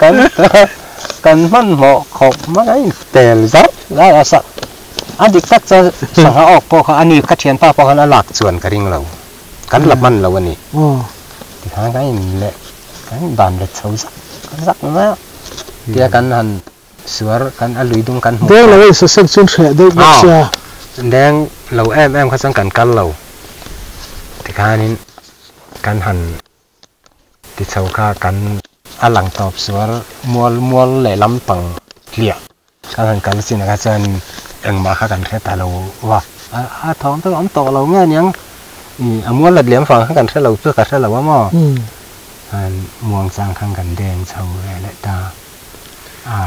kan kan hmanhmawh khawp mai a intel zar zar a, a dik tak chuan sangha awk pawh kha a ni ka thianpa pawh khan a lak chuan ka ring lo. Kan la hman lo a ni. Tikhan kan in leh kan in ban let chho zak zak mai a. Tia kan han suar kan a lui dung kan hmuh Deng lo a insaseng chuan hreh deuh bawk sia. Deng lo em em kha chuan kan kal lo. Tikhanin kan han ti chho kha kan a lang tawp suar mual mual leh lampang hliah kan han kal chin ah kha chuan engmah kha kan hre ta lo va a thawm chu a awm tawh lo nge aniang ih a mual let liam vang khan kan hre lo chu ka hre lo a maw muang chang khan kan deng chho ve leh ta a.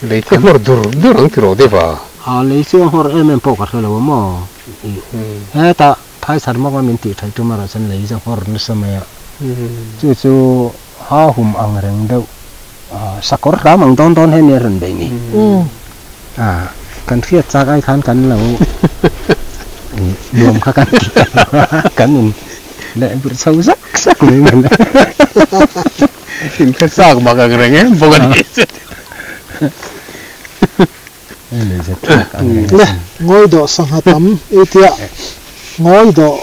Lei chu a hmawr dur dur ang tiraw deuh a. A lei chu a hmawr em em pawh ka hre lo a maw ih hetah. Thai chhar mawnga min tih theih tum erawh chuan lei chu nghawr nasa mai a. Chu chu ha hum ang reng deuh sakawr hram ang dawn dawn hian a rawn bei ni. Kan hriat chak ai khan kan lo nuam kha kan ti ta lo a, kan in leh burh chho zak zak mai mawle. In hre chak mak ang reng em bawk a ni. Le, ngawi dawh sangha tam i tia, ngawi dawh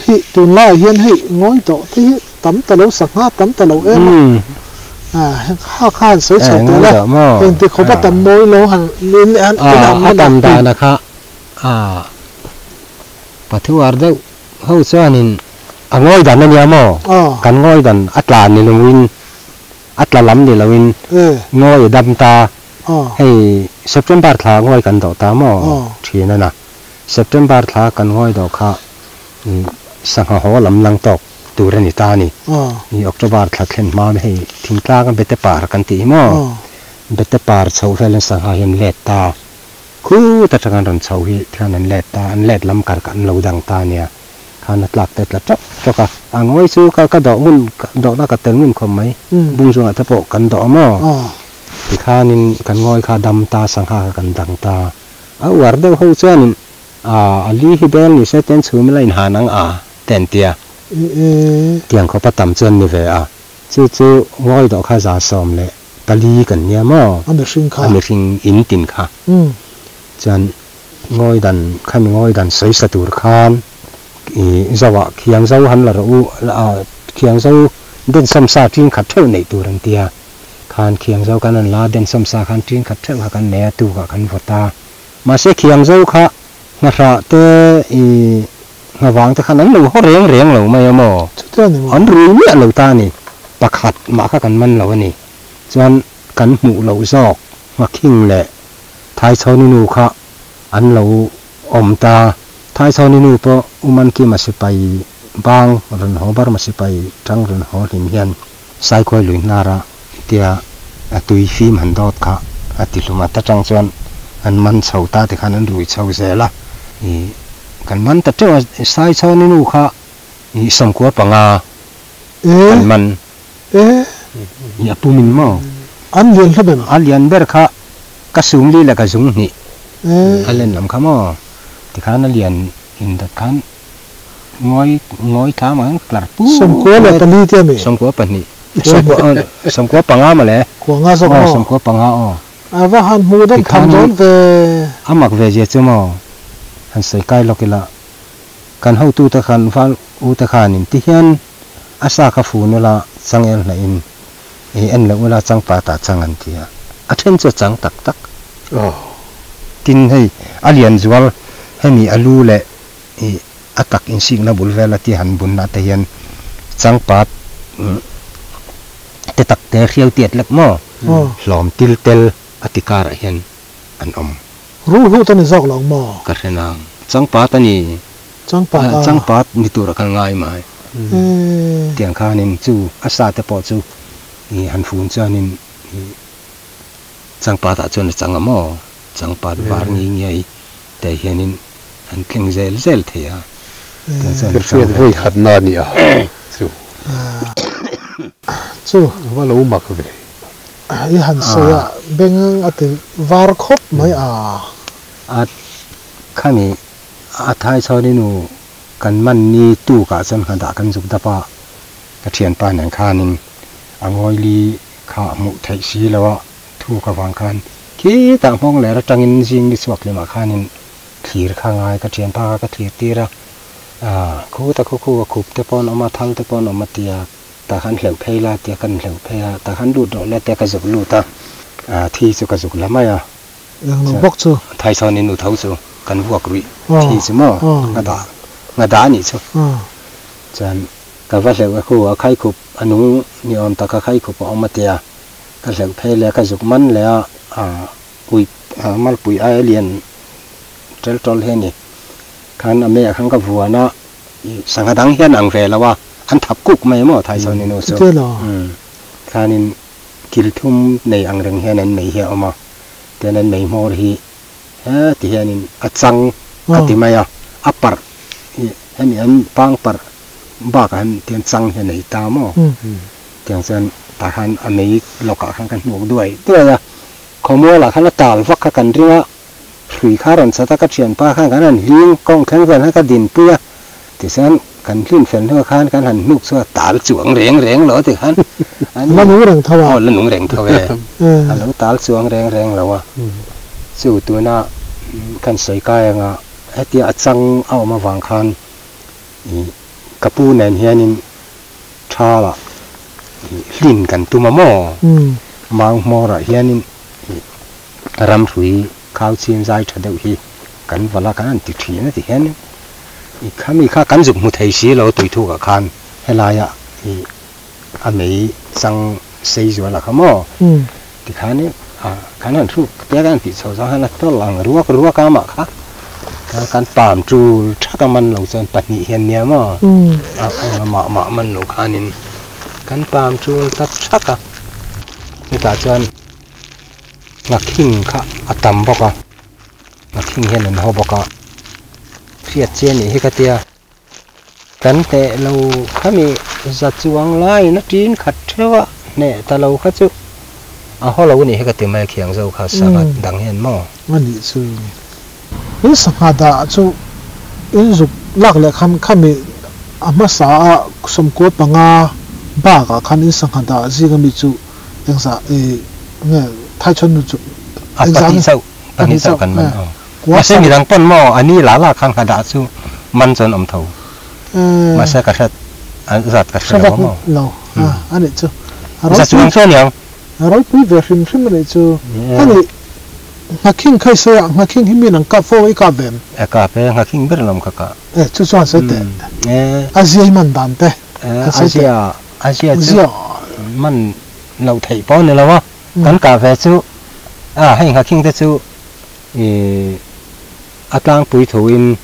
hi tunlaiah hian hei ngawi dawh te hi tam ta lo sangha tam ta lo em a, ha kha han sawi chho teh la, engti khawpa tam mawi lo han in han man a. A tam dana kha pathuar deuh ho chuanin a ngawi dan a nia maw, kan ngawi dan a tlan ni loin a tla lam ni loin ngawi a dam ta. Hei September thla ngawi kan dawh ta maw thin a na. September thla kan ngawi dawh kha sangha haw lam lang tawk tur a ni ta a ni. October thla thlen hma hei thingtlang a bete par kan tih hi maw. Bete par chhoh velin sangha hi an let ta. Khut atang an rawn chho hi thian an let ta, an let lam kar an lo dang ta a nia. Khan a tlak te tla tawk tawk a, a ngawi chu ka ka dawh ngun dawhna ka tel ngun khawp mai. Bung chungah te pawh kan dawh a maw. Tikhanin kan ngawi kha dam ta, sangha kha kan dang ta. A uar deuh ho chuanin a li hi bel ni se ten chhum ila inhan ang a te an tia. Tiang khawp a tam chuan ni ve a. Chu chu ngawi dawh kha 114 kan nia maw? A mihring kha. A mihring in tin kha. Chuan ngawi dan khami ngawi dan sawi sa tur khan i zoah khiang zo han la rawh u, khiang zo densawm sa ṭing khat ṭheuh neih tur an tia. Khan khiang zo kan an la densawm sa khan ṭing khat ṭheuh kha kan nei a, tukah kan vawt a. Mahse khiang zo kha nghahrah te i nghavang te khan an lo haw reng reng lo mai a maw? An rui miah lo ta a ni. Pakhat mah kha kan man lo a ni. Chuan kan hmuh loh zawk nghakhing leh Thaichhawni nu kha an lo awm ta. Thaichhawni nu pawh Umankima sipai bang rawn haw Burma sipai tang rawn haw hlim hian Saikhuai lui hnara tia a tui fim han dawt kha a ti hlum a, ta tang chuan an man chho ta tikhan an rui chho zel a, ih kan man ta teuh a, Saichhawni nu kha ih 95 kan man ih a pumin maw? An lian hlawm em? A lian ber kha ka sumli leh ka zung hnih a len lam kha maw? Tikhan a lian indawt khan Ngawi ngawi tlang ang tlar pu 94 te a mi? 92, 95 mawle. Kua nga zawk maw? Aw 95 aw. A va han hmuh deuh tham dawn ve. A mak ve zia chu maw? Han sawi kai lawk ila. Kan hotu te khan val u te khanin ti hian a sa kha fun ula changel hnaih in i en loh ula changpa tah chang an ti a. A then chu a chang tak tak. Tin hei a lian zual hemi a lu leh I a tak insikna bul vela ti han bunna te hian changpat te tak te hriau tiat lek maw hlawm til tel a ti karah hian an awm. Rulhut a ni zawk lo maw? Ka hre nang. Changpat a ni. Changpat a. Changpat ni tura kan ngai mai. Tiang khanin chu a sa te pawh chu i han fun chuanin i changpat ah chuan a chang a maw? Changpat var ngi ngiai Teh hianin an tling zel zel thei a, tun chuan Ka hriat vawi khatna a ni a chu. Chu. Va lo mak ve. I han sawi a, beng a ti var khawp mai a. A khami a thai chhawni nu kan man ni tukah chuan nghadah kan zuk dap a, ka thianpa nen khanin a ngawili kha hmuh theih si lo a, Thuk avang khan khitah nghawng ler atangin zing ni chhuak hlimah khanin thlir kha ngai ka thianpa kha ka thlir tir a, ah khuta khu khu a khup te pawh an awm a, thal te pawh an awm a tia tah khan hleuh phei la tia kan hleuh phei a, tah khan lut rawh le tia ka zuk lut a, ah thi chu ka zuk la mai a. Eng lo bawk chu. Thaichhawnin nu tho chu kan vuak ruih thi chu maw nghadah nghadah a nih chu. Chuan ka va hleuh a khu a khaikhup a nung ni awm tak a khaikhup a awm a tia. Ka hleuh phei leh a, ka zuk man leh a, ui malpui aia lian tel tawl hi a ni. Khan a meiah khan ka vuan a, sangha dang hian ang ve lo a, an thap kuk mai maw Thaisawni nu chu. Khanin kil thum nei ang reng hian an mei hi a awm a, tian an mei hmawr hi heti hianin a chang ka ti mai a, a parh. Hemi an pangparh bakah hian tiang chang hi a nei ta maw? Tiang chuan tah khan a mei lawkah khan ka hnuk duai duai a, khawmualah khan a tal vak kha kan ring a, hrui kha a rawn chat a, ka thianpa khan kan han hling kawng thleng vel khan ka dinpui a, tichuan kan hlin fel hnuah khan kan han hnuk chu a tal chuang reng reng lo ti khan a la nung reng tho a. Aw la nung reng tho e, a lo tal chuang reng reng lo a, chu tuna kan sawi kai anga hetia a chang a awm avang khan ka pu nen hianin Thala hlin kan tum a maw? Mau hmawrah hianin ramhrui khau chhim zai tha deuh hi kan vala kan han ti thin a ti hian i khami kha kan zuk hmu thei si lo tuithukah khan helaia i a mei chang sei zuala kha maw tikhan kan han hruk te kan han tih chhoh zawng hian a tawlh ang ruak ruak a amah kha kan pam tul thak a man lo chuan pahnih hian nia maw a eng a mah mah man lo khanin kan pam tul ta thak a chutah chuan nghakhing kha a tam bawk a nghakhing hian an haw bawk a hriat chian nih hi ka tia. Kan hneh lo khami za chuang laiin a ṭin khat ṭheuh a, hneh ta lo kha chu a haw lo a nih hi ka ti mai a khiang zo kha sangha dang hian maw? A nih chu. In sangha dah chu in zuk lak leh khan khami a hmasa a sawmkua panga bakah khan in sangha dah zing ami chu engzah nge thaichhawn nu chu engzah nge? Pahnih chauh, pahnih chauh kan man aw. Mahse midang pawn maw a ni la la khan ka dah chu man chuan awm tho. Mahse ka hre zat ka hre lo maw. Lo a nih chu. Za chuang chu a niang. A ropui ve hrim hrim a nih chu. A nih Nghakhing kha i sawi a, Nghakhing hi min an kap fo a i kap ve em? E kap e, Nghakhing ber lam ka kah. E chu chuan sawi teh. A zia i man dan te han sawi teh. A zia, a zia chu man loh theih pawh a ni lo a, kan kah ve chu a hei Nghakhing te chu I a tlangpui thuin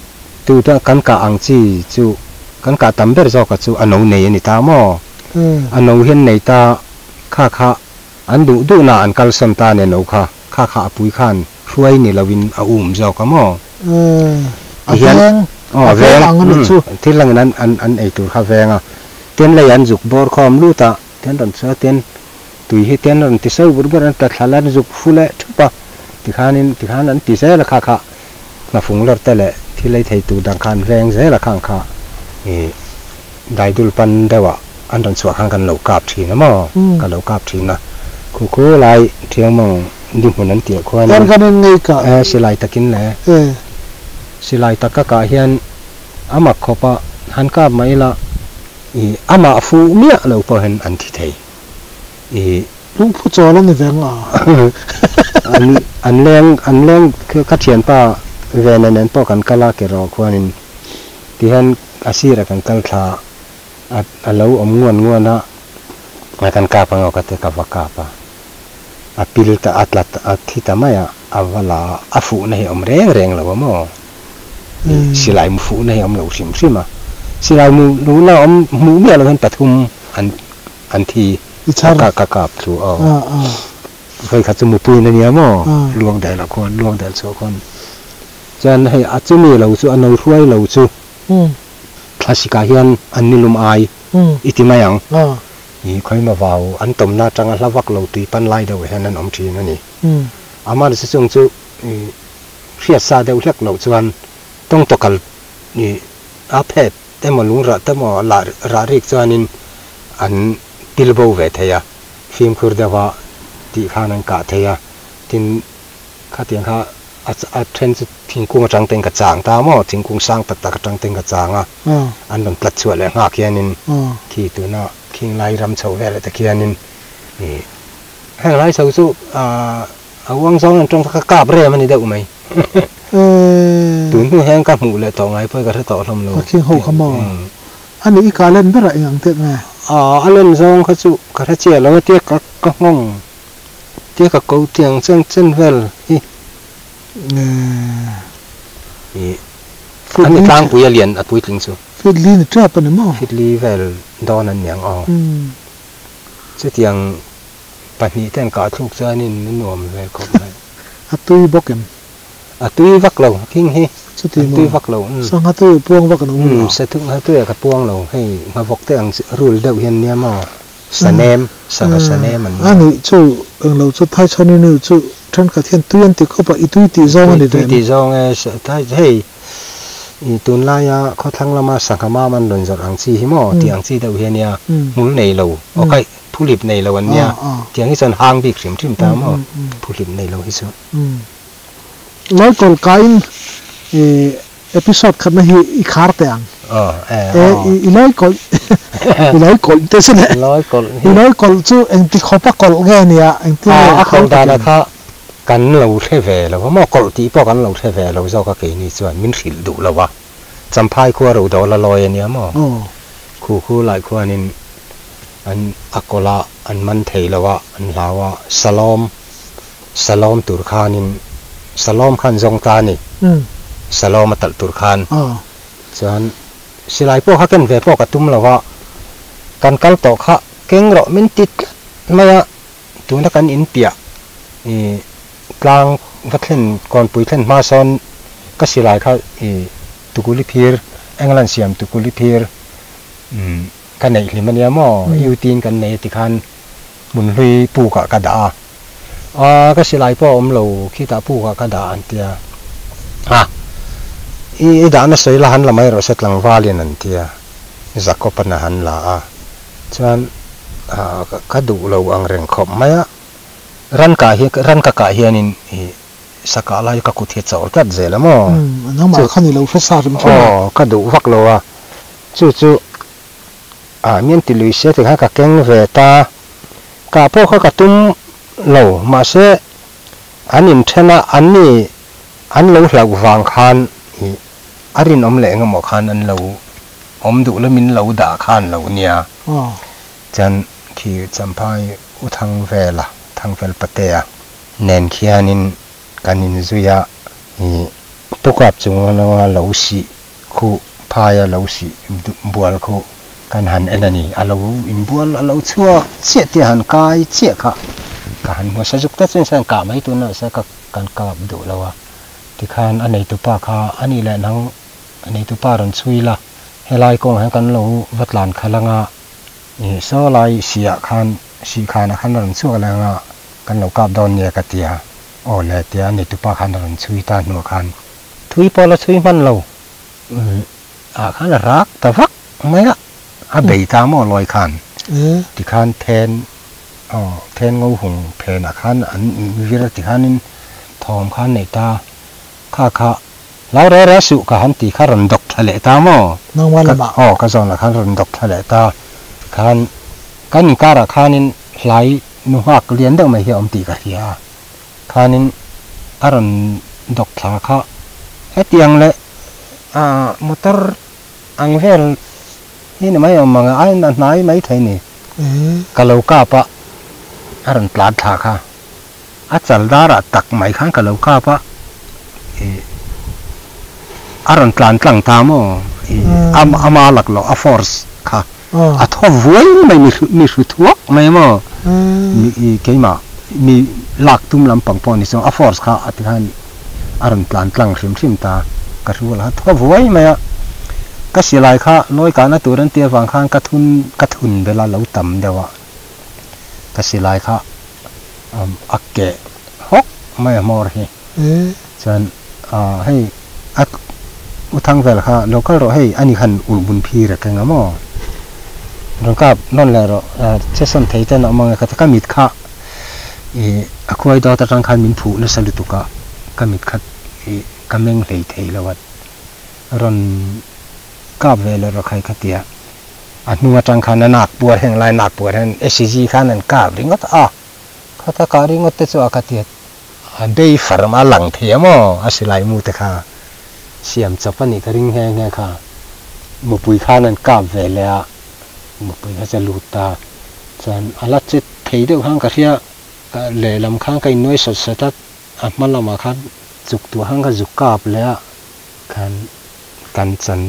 tuta kan kah ang chi chu kan kah tam ber zawka chu a no nei a ni ta maw? A no hian nei ta kha kha an duh duhna an kalsawn ta nen no kha kha kha a pui khan hruai ni loin a um zawk a maw? A veng a veng thil langin an an ei tur kha veng a, tin lei an zuk bawr khawm lut a, tin rawn chhuak tin Tui hi ten rawn ti so bur bur an tla thla lan zuk fu leh thup a, tikhanin tikhan an ti zel a kha kha hnafung lawr te leh thil ei thei tur dang kha an veng zel a khang kha ih daidul pan deuh ah an rawn chhuah khan kan lo kap thin a maw ka lo kap thin a khu khu lai thiangmawng ni hmun an tih ah khuanin e silai takin le silai taka kah hian a mak khawp a han kap mai ila ih amah fuh miah lo pawh hian an thi thei. I lungphu chawl a ni ve nga. An an leng an leng ka thianpa ve nen nen pawh kan kal a ke rawh khuanin tihian a sirah kan kal thla a a lo awm nguan nguan a a kan kap ang aw ka ti ka va kap a a pil ta a tla a thi ta mai a a va la a fuhna hi a awm reng reng lo a maw silai mu fuhna hi a awm lo hrim hrim a silai mu luhna awm hmuh miah lo hian pathum an An thi ka ka kap thu aw. Vei kha chu mupuiin a nia maw? Luang del ah khuan, luang del chhuah khuan. Chuan hei a chumi lo chu a no hruai lo chu thlasik ah hian an nilum ai i ti mai ang. I khawima vau an tawmna atanga hla vak lo tui pan lai deuh hian an awm thin a ni. Amah chu chung chu i hriat sa deuh hlek loh chuan tawng tawkal i a phet Emaw lungrah te maw lah rah rik chuanin an pil bo ve thei a, fimkhur deuha tih khan an kah thei a, tin khatiang kha a then chu thingkung atang ten ka chang ta maw, thingkung sang tak tak atang ten ka chang a, an rawn tlat chhuah leh nghak hianin khi tuna khing lai ram chho velah te khianin ih heng lai chho chu ah A uang zawng an tawng kha ka kap rem a ni deuh mai. Tun hnu hian ka hmuh leh tawh ngai pawh i ka hre tawh hlawm lo. Ka khing ho kha maw? A nih i ka len berah eng ang tep nge? A len zawng kha chu ka hre chiah lo a tia ka ka nghawng tia ka ko tiang chen chen vel hi. Ih a ni tlangpui a lian a puitling chu. Fit li ni tep a ni maw? Fit li vel dawn an niang aw. Chutiang Pahnih te an kah thluk chuanin a nuam ve khawp mai. A tui bawk em? A tui vak lo khing hi. Chuti An maw? tui vak lo. Umm. Sangha tui puang vak an awm Umm lo. sangha tui ah ka puang lo. Hei nghavawk te ang chi rul deuh hian nia maw? Sanem, sangha sanem an A nia. nih chu englo chu Thaichhawni nu chu thenkhat hian tui an ti khawp a, i tui tih zawng a Tui ni tui ve tih zawng e, thai hei i tunlaia khawthlang lama sangha mam an rawn zawrh ang chi hi maw tih ang chi deuh hi a nia, hmul nei lo, aw kai phuhlip nei lo an nia, tiang hi chuan hang bik hrim hrim ta maw phuhlip nei lo hi chu. Lawikawl kaiin episode khatna hi i khar teh ang. E i lawikawlh i lawikawlh te chu le. Lawikawlh hi. I lawikawlh chu engti khawpa kawlh nge nia engtin nge A khar kawlh tak dana in. kha kan lo hre ve lo a maw kawlh tih pawh kan lo hre ve lo zawk a keini chuan min hrilh duh lo a. Champhai khua ro dawl a lawi a nia maw. Khu khu lai khuanin an a kawlh a an man thei lo a an hlau a Salawm Salawm tur khanin Salawm khan zawng ta a ni. Salawm a talh tur khan chuan silai pawh kha ken ve pawh ka tum lo a, kan kal tawh kha keng rawh min ti tlat mai a, tuna kan in piah ih tlang va thlen kawnpui thlen hma sawn ka silai kha ih tukuli phir England siam tukuli phir umm ka neih hlim a nia maw U-tin kan nei a tikhan hmun hlui pukah ka dah a. A ka silai pawh a awm lo khitah pukah ka dah an tia a i i dahna sawi la han la mai rawh se tlangvalin an tia Jacob-an a han la a chuan a ka duh lo ang reng khawp mai a ran kah hi ran ka kah hianin i sa kah lai ka kut hi a chawl tlat zel a maw Nangmah chu khan i lo hre sa hrim hrim a. Aw ka duh vak lo a chu chu a mian ti lui sia tikhan ka keng ve ta. Kah pawh kha ka tum lo, mahse an inthen a, an ni an lo hlauh vang khan ih a rinawm leh engemaw khan an lo awm duh lo, min lo dah khan lo nia. Chuan khi Champhai U Thangvela, Thangvel Patea nen khianin kan inzui a, ih Pukap chunga lo sih Khuh phaia lo sih bual khuh kan han en a ni. A lo inbual a lo chhuak chiah tih a han kai chiah kha ka han hmu sa zuk ta chuan sawn kah mai tun nasa ka kan kap duh lo a. Tikhan a neitupa kha a nih leh nang a neitupa rawn chhui la, helai kawngah hian kan lo va tlan khalh anga ih saw lai sihah khan sih khanah khan a rawn chhuak leh anga kan lo kap dawn nia ka ti a. Aw le tia a neitupa khan a rawn chhui ta hnuah khan Thui pawh la chhui hman lo ah khan a rak ta vak mai a, a bei ta maw lawi khan tikhan then aw then ngo hung phenah khan an vir tikhanin thawm khan neih ta kha kha hlau reh reh suh ka han ti kha rawn dawk thla leh ta maw aw ka zawnah khan rawn dawk thla leh ta tikhan kan inkarah khanin hlai nu nghak lian deuh mai hi a awm tih ka hria a. Khanin a rawn dawk thla kha hetiang leh motor ang vel hi ni mai awm ang a, a hnai mai thei ni. Ka lo kap a, a rawn tlan thla kha a chal darah tak mai khan ka lo kap a, ih a rawn tlan tlang ta maw ih ama laklawh a force kha A thaw vuai mai mi hru thuak mai maw mi keimah mi lak tum lampang pawh ni chuang a force kha a ti khan a rawn tlan tlang hrim hrim ta ka hru la thaw vuai mai a ka silai kha lawi kahna tur an tih avang khan ka thun ka thun bel a lo tam deuh a ka silai kha a keh hawk mai a hmawr hi chuan hei a U Thangvel kha lo kal rawh hei ani khan ulh bun phir a keng a maw? Rawn kap nawn leh rawh che sawn thei ten a awm ang e ka ti ka mit kha ih a khuai dawt atang khan min phuh nasa lutuk a ka mit kha ih ka meng hlei thei lo a rawn kap ve leh rawh khai ka ti a a hnung atang khan a nak puar heng lai nak puar hian SCG khan an kap ringawt a khata kah ringawt te chu a ka ti a. A bei farm a lang thei a maw? A silai mu te kha siam chawp a nih ka ring nghe nghe kha. Mupui khan an kap ve leh a, mupui kha chu a lut ta. Chuan a la che thei deuh khan ka hria, ka lehlam khan ka innuai sawt sawt a, a hma lamah khan chuk tuah khan ka zuk kap leh a, khan kan chan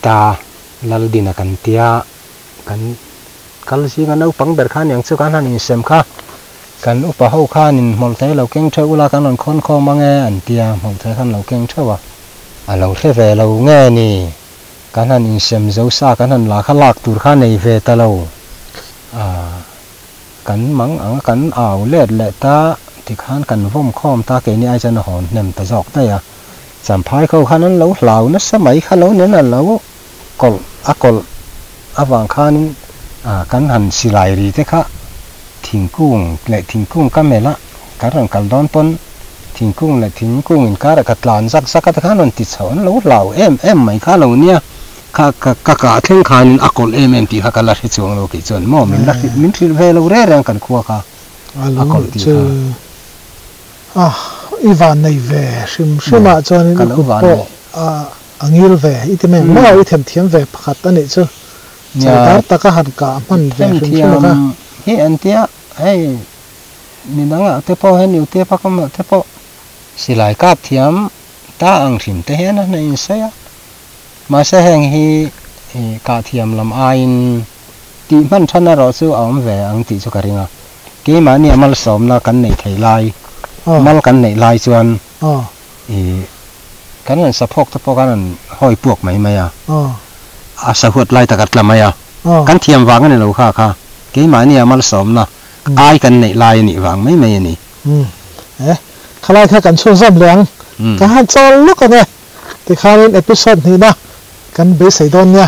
ta Laldina kan tia, kan kal zinga naupang ber kha aniang chu khan han insem kha. Kan upa ho khanin hmawlhte lo keng theuh ula kan rawn khawn khawm ang e an ti a, hmawlhte khan lo keng theuh a. A lo hre ve lo nge ni? Kan han insem zo sa kan han la kha lak tur kha nei ve ta lo. A kan mang ang a kan au let leh ta tikhan kan vawm khawm ta keini ai chuan a hawn hnem ta zawk daih a. Champhai kho khan an lo hlau nasa mai kha lo nen a lo kawlh a kawlh avang khanin kan han silai ri te kha thingkung leh thingkung ka melh a, kan rawn kal dawn pawn thingkung leh thingkung inkarah ka tlan zak zak a te khan rawn ti chho an lo hlau em em mai kha lo nia kha ka ka kah thleng khanin a kawlh em em tih kha ka la hre chuang lo kei chuan maw min la hrilh min hrilh ve lo reng reng kan khua kha a kawlh tih kha. A i van nei ve hrim hrim ah chuanin i kut pawh a ngil ve i ti mai ang maw i themthiam ve pakhat a nih chu chawidar taka han kah hman ve hrim hrim a kha. Hi an tia hei midang ah te pawh hei new te pakam ah te pawh silai kap thiam ta ang hrim te hian an insawi a mahse heng hi kah thiam lam aiin tih hman than erawh chu a awm ve ang tih chu ka ring a. Keimahni a malsawmna kan neih theih lai, mal kan neih lai chuan i kan rawn saphawk te pawh kan rawn hawi puak mai mai a, a sahuat lai tak a tla mai a, kan thiam vang a ni lo kha kha, keimahni a malsawmna ai kan neih lai a nih vang mai mai a ni. Umm e, khalai kha kan chhunzawm leh ang, ka han chawl lawk ang e, tikhanin episode hnihna kan beisei dawn nia.